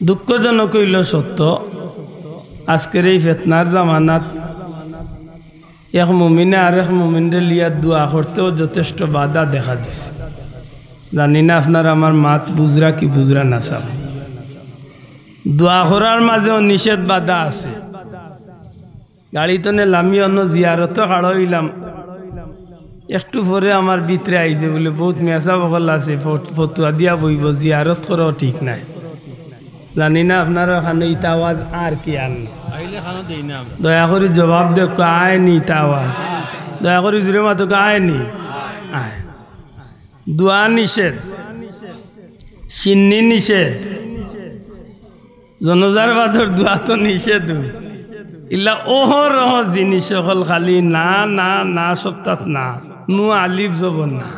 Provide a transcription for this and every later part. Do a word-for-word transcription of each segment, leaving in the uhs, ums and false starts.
দুঃখজনক অইলো সত্য, আজকের এই ফিতনার জামানাত এক মুমিনে আরেক মুমিনরে লইয়া দোয়া করতেও যথেষ্ট বাধা দেখা দিছে। জানি না আপনারা আমার মাত বুঝরা কি বুঝরা না, সাব। দোয়া করার মাঝেও নিষেধ বাধা আছে। গাড়ি তনে লামি অনো জিয়ারতো খাড়া অইলাম, একটু পরে আমার ভিতরে আইছে বুলে, "বউত মেসাব অকল আছে, ফট-, ফতুয়া দিয়া বইবো, জিয়ারত করাও ঠিক নায়।" জানি না আপনারা অখানো ইতা আওয়াজ আর কি আর না। আইলে খানো দেই না আমরা। দয়া করি জবাব দেউক্কা, আয় নি ইতা আওয়াজ? দয়া করি জুরে মাতউক্কা, আয় নি? আয়। দোয়া নিষেধ, শিন্নি নিষেধ, জনাজার বাদর দোয়া তো নিষেধ। ইলা অহরহ জিনিস অকল খালি না, না, না, সপ্তাত না, নু আলিফ জবর না।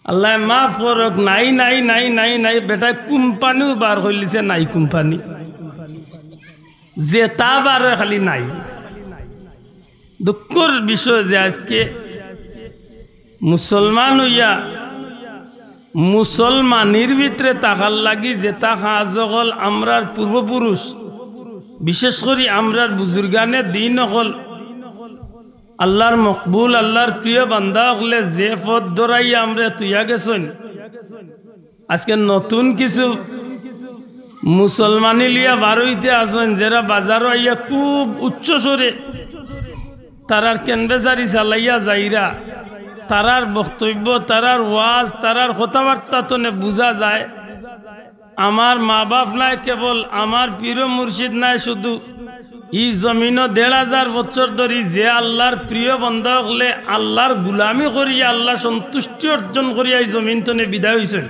আল্লায় মাফ করউক, নাই, নাই, নাই, নাই, নাই, বেটায় কোম্পানিও বার করিলিছে, নাই কোম্পানি। যেতা বার অয় খালি নাই। দুঃখর বিষয় যে আজকে মুসলমান অইয়া মুসলমানির ভিতরে থাকার লাগি যেতা কাজ অকল আমরার পূর্বপুরুষ, বিশেষ করি আমরার বুজুর্গানে দিন অকল, আল্লার মকবুল, আল্লার প্রিয় বান্দা অকলে যে পথ ধরাইয়া আমরারে থইয়া গেছইন, আজকে নতুন কিছু মুসলমানি লইয়া বার অইতে আছইন, যেরা বাজারো আইয়া খুব উচ্চ স্বরে তারার ক্যানভেসারি চালাইয়া যাইরা, তারার বক্তব্য, তারার ওয়াজ, তারার কথাবার্তা তনে বুঝা যায় আমার মা বাপ নায় কেবল, আমার পীর মুর্শিদ নায় শুধু, ই জমিনো দেড় হাজার বছর ধরি যে আল্লার প্রিয় বন্দা অকলে আল্লার গুলামি করিয়া, আল্লার সন্তুষ্টি অর্জন করিয়া ই জমিন তনে বিদায় অইছইন,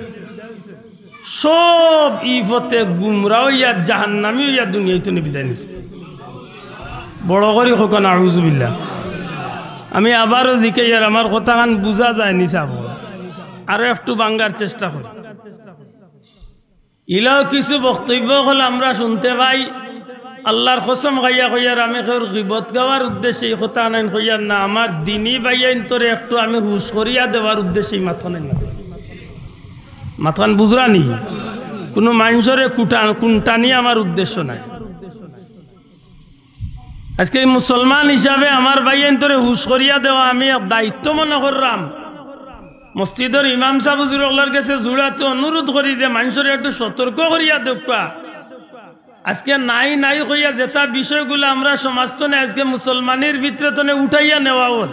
সব ই পথে গুমরা অইয়া জাহান্নামি অইয়া দুনিয়া তনে বিদায় নিছে। বড় করি কউক্কা, নাউজুবিল্লাহ। আমি আবারও জিকাইয়ার, আমার কথাখান বুঝা যায়নি সাব, আরো একটু ভাঙ্গার চেষ্টা করি। ইলাও কিছু বক্তব্য অকল আমরা শুনতে পাই, আল্লার কসম খাইয়া কইয়ার, আমি কেউর গিবত গাওয়ার উদ্দেশ্যে ই কথা আনাইন কইয়ার না, আমার দিনী ভাইয়াইন্তরে একটু আমি হুশ করিয়া দেওয়ার উদ্দেশ্যে ই মাতখান আইন না। মাতখান বুঝরা নি? কুনু মানষরে কুটা-, কুনটানি আমার উদ্দেশ্য নায়। আজকে ই মুসলমান হিসাবে আমার ভাইয়াইন্তরে হুশ করিয়া দেওয়া আমি এক দায়িত্ব মনে কররাম। মসজিদর ইমাম সাব হুজুর অকলর গেছে জুড়াতে অনুরোধ করি যে মানষরে একটু সতর্ক করিয়া দেউক্কা। আজকে নাই নাই কইয়া যেতা বিষয়গুলা আমরা সমাজ তনে আজকে মুসলমানির ভিতরে তনে উঠাইয়া নেওয়া অর,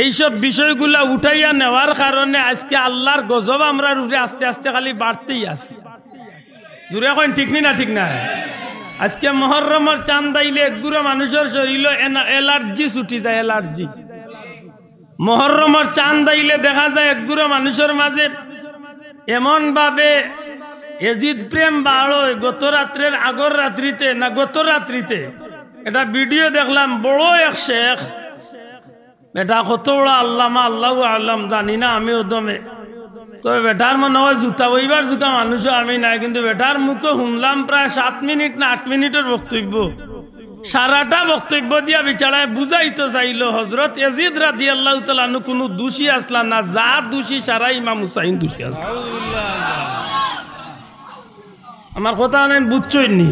এইসব বিষয়গুলা উঠাইয়া নেওয়ার কারণে আজকে আল্লার গজব আমরার উপরে আস্তে আস্তে খালি বাড়তেই আছে। জুরে কইন, ঠিক নি না ঠিক নায়? আজকে মহররমর চান্দ আইলে একগুরা মানুষর শরীলো এনা-, অ্যালার্জি ছুটি যায়, অ্যালার্জি। মহররমর চান্দ আইলে দেখা যায় একগুরা মানুষর মাঝে এমন ভাবে এজিদ প্রেম বাড়য়। গত রাত্রের আগর রাত্রিতে না গত রাত্রিতে একটা ভিডিও দেখলাম, বড় এক শেখ, বেটা কত বড় আল্লামা, আল্লাহু আলাম, জানি না আমিও দমে। তবে বেটার মনে অয় জুতা বইবার জুতা মানুষও আমি নাই, কিন্তু বেটার মুখো হুনলাম প্রায় সাত মিনিট না আট মিনিটর বক্তব্য। সারাটা বক্তব্য দিয়া বিচারায় বুঝাইতো চাইলো হজরত এজিদ রাদিয়াল্লাহু তাআলা আনহু কুনু দোষী আছলা না, যা দোষী সারা ইমাম হুসাইন দোষী আছলা। আমার কথা অনে বুঝছইন নি?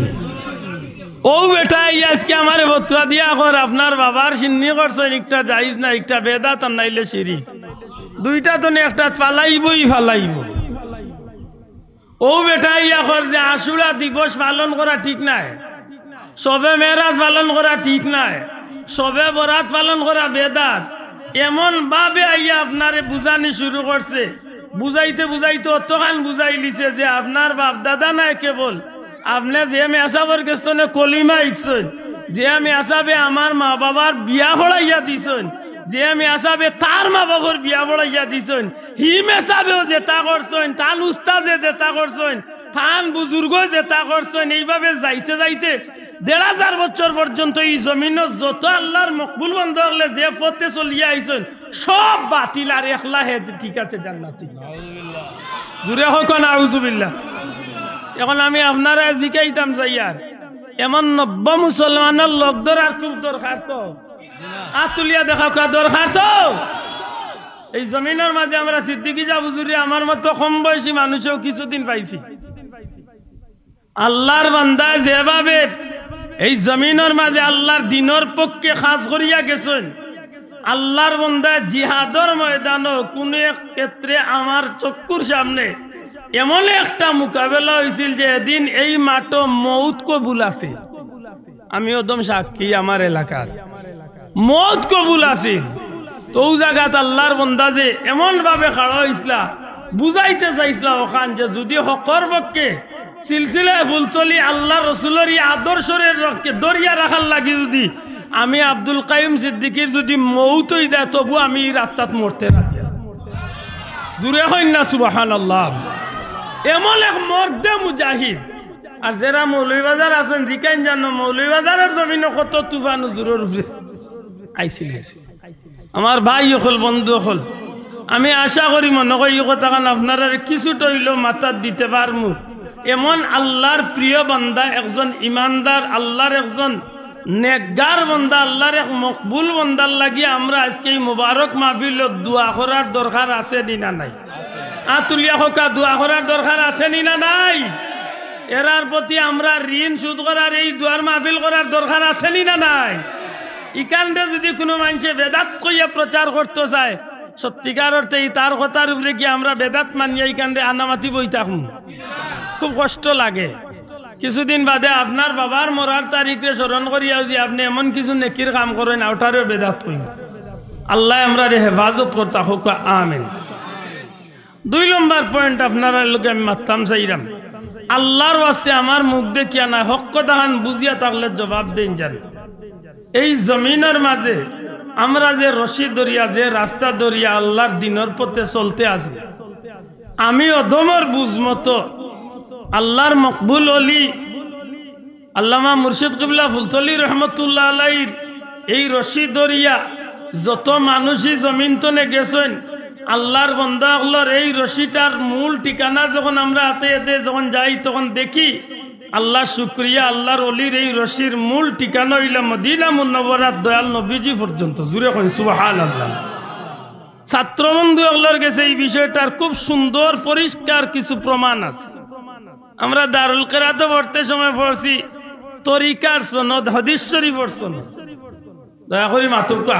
অউ বেটায় আইয়া আজকে আমারে ফতুয়া দিয়া কর, আপনার বাবার শিন্নি করছইন, একটা জায়েজ না, একটা বেদাত আর নাইলে শিরিক। দুইটা তনে একটা ফালাইবোই ফালাইবো। অউ বেটায় আইয়া কর যে আশুরা দিবস পালন করা ঠিক নায়, শবে মেরাজ পালন করা ঠিক নায়, শবে বরাত পালন করা বেদাত। এমন ভাবে আইয়া আপনারে বুঝানি শুরু করছে, বুঝাইতে বুঝাইতে অতখান বুঝাইলিছে যে আপনার বাপ দাদা নায় কেবল, আপনে যে মেসাবর গেছ তনে কলিমা হিকছইন, যে মেসাবে আমার মা বাবার বিয়া পড়াইয়া দিছইন, যে মেসাবে তার মা বাবার বিয়া পড়াইয়া দিছইন, হি মেসাবেও যেতা করছইন, তান উস্তাদে যেতা করছইন, তান বুজুর্গ যেতা করছইন, এইভাবে যাইতে যাইতে দেড় হাজার বছর পর্যন্ত ই জমিনো যত আল্লার মকবুল বন্দা অকলে যে পথে চলিয়া আইছইন, সব বাতিল, আর একলা হে যে ঠিক আছে, জান্নাতি। জুরে কউক্কা, নাউজুবিল্লাহ। এখন আমি আপনারারে জিকাইতাম চাইয়ার, এমন নব্য মুসলমানর লগ ধরার খুব দরকার তো। আত তুলিয়া দেখাউক্কা, দরকার তো। এই জমিনর মাঝে আমরা সিদ্দিকী সাব হুজুরে আমার মতো কম বয়সী মানুষেও কিছুদিন পাইছি। আল্লাহর বান্দায় যেভাবে এই জমিনর মাঝে আল্লাহর দ্বীনর পক্ষে কাজ করিয়া গেছইন, আল্লাহর বান্দায় জিহাদর ময়দানো কুনু এক ক্ষেত্রে আমার চক্ষুর সামনে এমন একটা মোকাবেলা অইছিল যে এদিন এই মাঠো মউত কবুল আছিল। আমি অদম সাক্ষী আমার এলাকার। মউত কবুল আছিল। তো অউ জাগাত আল্লাহর বান্দা যে এমন ভাবে খাড়া অইছলা, বুঝাইতে চাইছলা অখান যে যুদি হকর পক্ষে সিলসিলায়ে ফুলতলি আল্লাহর রসুলর ই আদর্শরে রক্ষে ধরিয়া রাখার লাগি যুদি আমি আব্দুল কাইয়ুম সিদ্দিকীর যুদি মউত অই যায়, তবু আমি ই রাস্তাত মরতে রাজি আছি। জুরে কইন না সুবহানাল্লাহ। এমন এক মর্দে মুজাহিদ। আর যেরা মৌলভীবাজার আছইন, জিকাইন জানো, মৌলভীবাজারর জমিনো কত তুফান হুজুরর উপরে আইছিল গেছে। আমার ভাই অকল, বন্ধু অকল, আমি আশা করি মনো করি ই কথাখান আপনারারে কিছুটা অইলেও মাথাত দিতে পারমু। এমন আল্লাহর প্রিয় বান্দা, একজন ইমানদার, আল্লাহর একজন নেককার বান্দা, আল্লাহর এক মকবুল বান্দার লাগি আমরা আইজকে ই মুবারক মাহফিলো দোয়া করার দরকার আছে নি না নাই? আত তুলিয়া কউক্কা, দোয়া করার দরকার আছে নি না নাই? এরার প্রতি আমরা ঋণ শোধ করার, এই দোয়ার মাহফিল করার দরকার আছে নি না নাই? ইখানরে যুদি কুনু মানষে বেদাত কইয়া প্রচার করতো চায়, সত্যিকার অর্থে ই তার কথার উপরে কি আমরা বেদাত মানিয়া ইখানরে আনামাতি বই থাকমু? খুব কষ্ট লাগে। কিছুদিন বাদে আপনার বাবার মরার তারিখরে স্মরণ করিয়া যুদি আপনে এমন কিছু নেকির কাম করইন, অটারেও বেদাত কইন। আল্লায় আমরারে হেফাজত করতা কউক্কা, আমিন। দুই নম্বর point আপনারার লগে আমি মাততাম চাইরাম, আল্লাহর ওয়াস্তে আমার মুখ দেখিয়া নায়, হক কথাখান বুঝিয়া থাকলে জবাব দেইন যান। এই জমিনর মাঝে আমরা যে রশি ধরিয়া, যে রাস্তা ধরিয়া আল্লাহর দ্বীনর পথে চলতে আছি, আমি অদমর বুঝমতো আল্লাহর মকবুল অলি আল্লামা মুর্শিদ কিবলা ফুলতলি রহমতুল্লাহ আলাইহির এই রশি ধরিয়া যত মানুষই জমিন তনে গেছইন, আল্লাহর বান্দা অকলর এই রশিটার মূল ঠিকানা যখন আমরা আতে আতে যখন যাই, তখন দেখি, আল্লাহর শুকরিয়া, আল্লাহর অলির এই রশির মূল ঠিকানা অইলো মদিনা মুনাওয়ারার দয়াল নবীজি পর্যন্ত। জুরে কইন সুবহানাল্লাহ। ছাত্রবন্ধু অকলর গেছে ই বিষয়টার খুব সুন্দর পরিষ্কার কিছু প্রমাণ আছে। আমরা দারুল কেরাতো পড়তে সময় পড়ছি তরিকার সনদ, হাদিস শরীফর সনদ। দয়া করি মাতউক্কা।